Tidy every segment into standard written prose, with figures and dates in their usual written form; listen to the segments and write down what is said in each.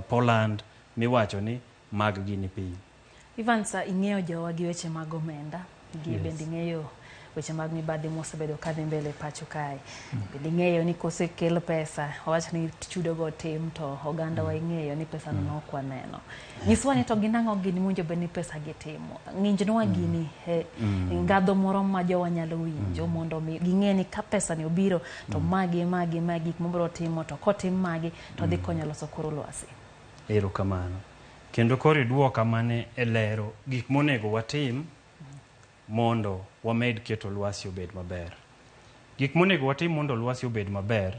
Poland miwacho ni mag gi ni piny. Evans, ing'eyo jowa gi weche mag omenda gi bende ing'eyo weche mag mibadhi mosebedo kadhi mbele pacho kae. Bende ing'eyo ni kosekel pesa, wawach ni chudo go tim, to oganda wa ing'eyo ni pesa no nok waneno. Nyiswa ni to gin ang'o gini mowinjo bed ni pesa gi timo. Ng'injnwa gini e ngadho moro ma jowa nyalo winjo mondo mi ging'e ni ka pesa ni obiro to magi magi magi gik mobiro timo, to kotim magi to dhi konyo loso kor lwasi. Erokamano. Kendo koro iduoka mane e lero gik monego watim mondo wamed keto lwasi obed maber. Gik monego watim mondo lwasi obed maber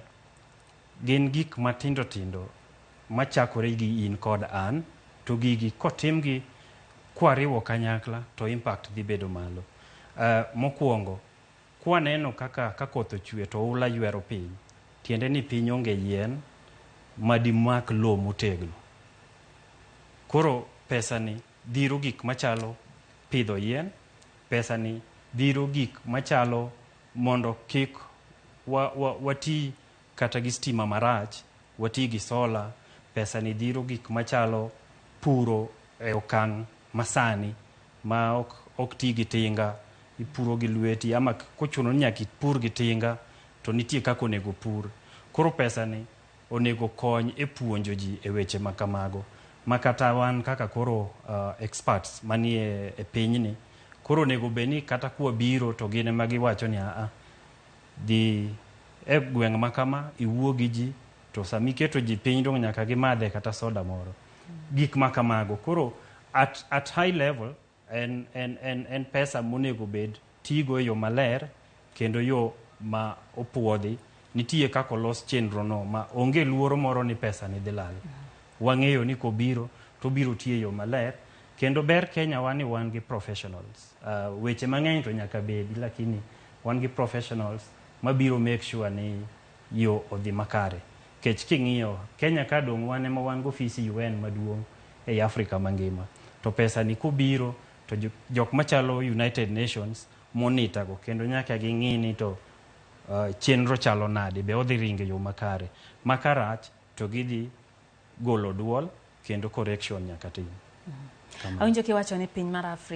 gin gik matindo tindo machakore gi in kod an, to gigi kotimgi kwariwo kanyakla to impact dhi bedo malo. Mokwongo, kwaneno kaka ka koth ochwe to oula ywero piny, tiende ni piny onge yien madimak lowo motegno. Koro pesa ni dhiro gik machalo pidho yien, pesa ni dhiro gik machalo mondo kik wati kata gi stima marach, wati gi solar, pesa ni dhiro gik machalo puro e okang' masani ma ok ti gi tinga, ipuro gi lweti ama kochuno ni nyaka ipur gi tinga to nitie kaka onego pur. Koro pesa ni onego kony e puonjo ji e weche ma kamago. Ma kata wan kaka koro experts manie e pinyni, koro onego bed ni kata kwabiro to gin ema giwacho ni aa, dhi e gweng' ma kama iwuo gi ji to sami iketo ji piny dong nyaka gimadhe kata soda moro. Gik ma kamago. Koro at high level en pesa monego bed tigo e yo maler kendo yo ma opuodhi. Nitie kaka olos chenro no ma onge luoro moro ni pesa ni dhi lal. Wang'eyo ni kobiro to obiro tiyo e yo maler kendo ber Kenya wa ni wan gi professionals. Weche mang'eny to nyaka bedi, lakini wan gi professionals mabiro make sure ni yo odhi makare. Kech king'iyo Kenya ka dong' wan ema wan gi ofisi UN maduong' ei Afrika mangima. To pesa ni kobiro to jok machalo United Nations monitor go kendo nyaka ging'i ni to chenro chalo nade, be odhi ringo e yo makare. Ma karach to gidhi golo duol kendo correction nyaka tim. Awinjo kiwacho ni piny mar Afrika